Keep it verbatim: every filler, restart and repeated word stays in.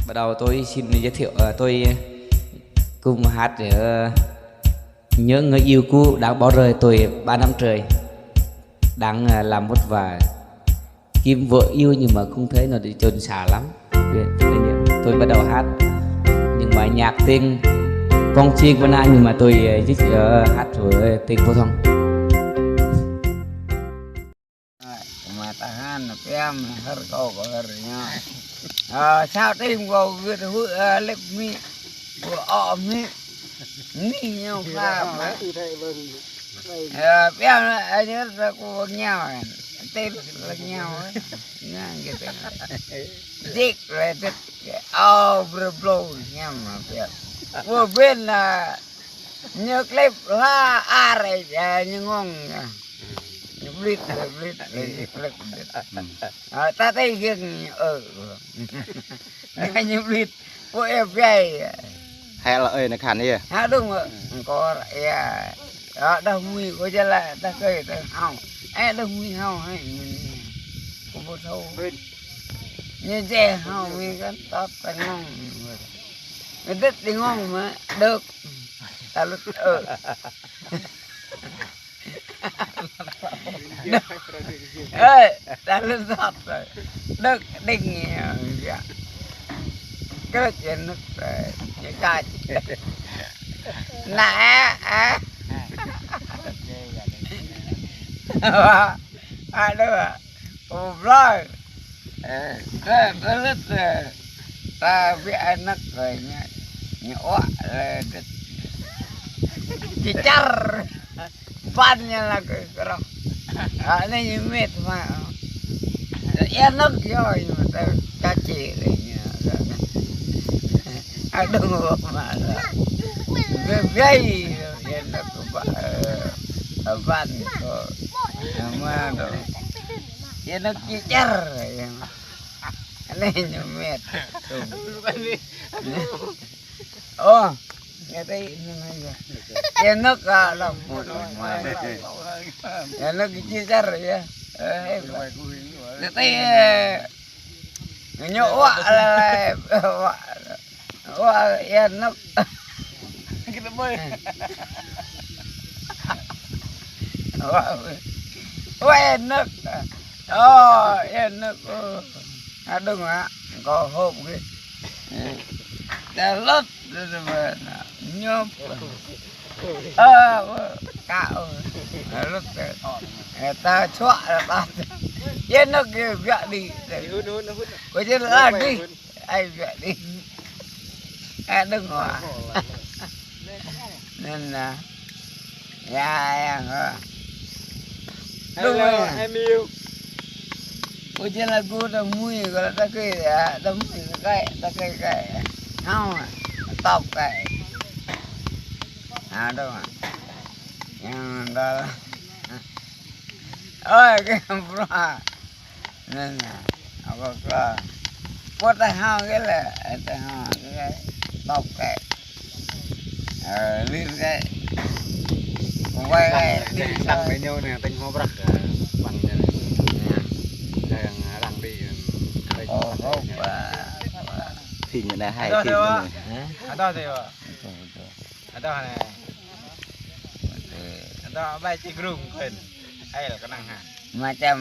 Bắt đầu tôi xin giới thiệu, ờ, tôi cùng hát, ờ, Nhớ người yêu cũ đã bỏ rơi tôi ba năm trời, đang, ờ, làm vất vả, kiếm vợ yêu nhưng mà không thấy, nó đi chôn xa lắm. Tôi, tôi bắt đầu hát, nhưng mà nhạc tiếng phong chiên của nó, nhưng mà tôi, ờ, viết, ờ, hát với tiếng phổ thông. Mă tơhan, piăm, hơr kâo, kâo hơr ñu. Ơ, sao tim kâo gưt hŭi, ơ, lĕp mĭ. Ơ, ơ, mĭ. Mĭ ñu pha mă. Ơ, piăm, ơ, ñu rơkâo ñu kan. Tĭt lĕ ñu. Ñu gitu. Jik lĕ tĭt. Ơ, brơ blô ñu mă piăm. Ơ, bên là Ñu klip hla ar, ơ, ñu ngong, ơ. Ñu blit, ñu blit, ñu klip blit. Ơ, ta tơi giăng, ơ. Ñu blit, pô ê biai. Hai lă ơi, nă khan yơh. Ha, đúng rồi. Kor, ơ. Ơ, đah mui, kơ jơlah, đah kơi, đah hao. Ơ, đah mui hao, hai, mui. Kơ bô thâu. Ñu jĕ hao, mui kan, tót, ta ngong. Ñu đĭt đi ngong mă, đơk. Ta lŭt, ơ. Ơ, ta lŭt sat. Đơk đing, ơ, ya. Kơt ya nŭt, ơ, ya kach. Nă, ơ, ơ. Aduh, ơ. Ơ, blơi. Ơ, ta lŭt, ơ, ta ƀiă anăk kơ ñu, ñu uă lĕ đĭt. Čơčar. Ban ñu lăk kơ krŏk. Ơ, anai ñu mĭt mă. Ơ, anăk yơh, ñu ta čači lĕ ñu. Aduh, mă lă. Ƀiă, ƀiă, anăk kơ ba-, ơ, ban kơ. Mă dong. Anăk čơčar, ya. Anai ñu mĭt. Ơ, ñu tơi ñu mĭt. Anăk, ơ, lăm. Anăk čơčar, ya. Ơ, ñu tơi, ơ, ñu uă lĕ, uă. Ơ, anăk. Ơ, anăk. Ơ, anăk. Ơ. Aduh, ngă, kâo hŏp kơ. Ta lŭt, ta lŭt, ñu. Ơ, kâo. Ta lŭt, ơ. Ơ, ta čuă, ta. Anăk, ƀiă đĭ. Kơ jơlah đĭ. Ai ƀiă đĭ. Ơ, đơ̆ng wa. Anŭn nă. Ya, ya, ha. Đơ̆ng wa. Em yêu. Kơ jơlah gô ta mui, kơ ta kơi, ya, ta mui kơi, ta kơi kơi. Hao, top kơi. Ha, đơ̆ng wa. Yang đơ̆ng. Ơi, kơ bruă. Anŭn nă, akŏ kơ. Pô ta hao kơ lĕ, ta hao kơ, top kơ. Ơ, lir kơ. Kơ wai kơ, lir kơ. Tăng kơ ñu anai, tăng hŏ prăk kơ, păng ñu anai. Kơ yang arăng ƀing, ơ, tăng hŏ prăk. Ơ, hŏ prăk. Thing ñu anai, hai thing ñu anai. Hă? Adoh tơi wa. Adoh anai. Adoh ƀai či grung kơn. Ai lă kơnang hă. Macam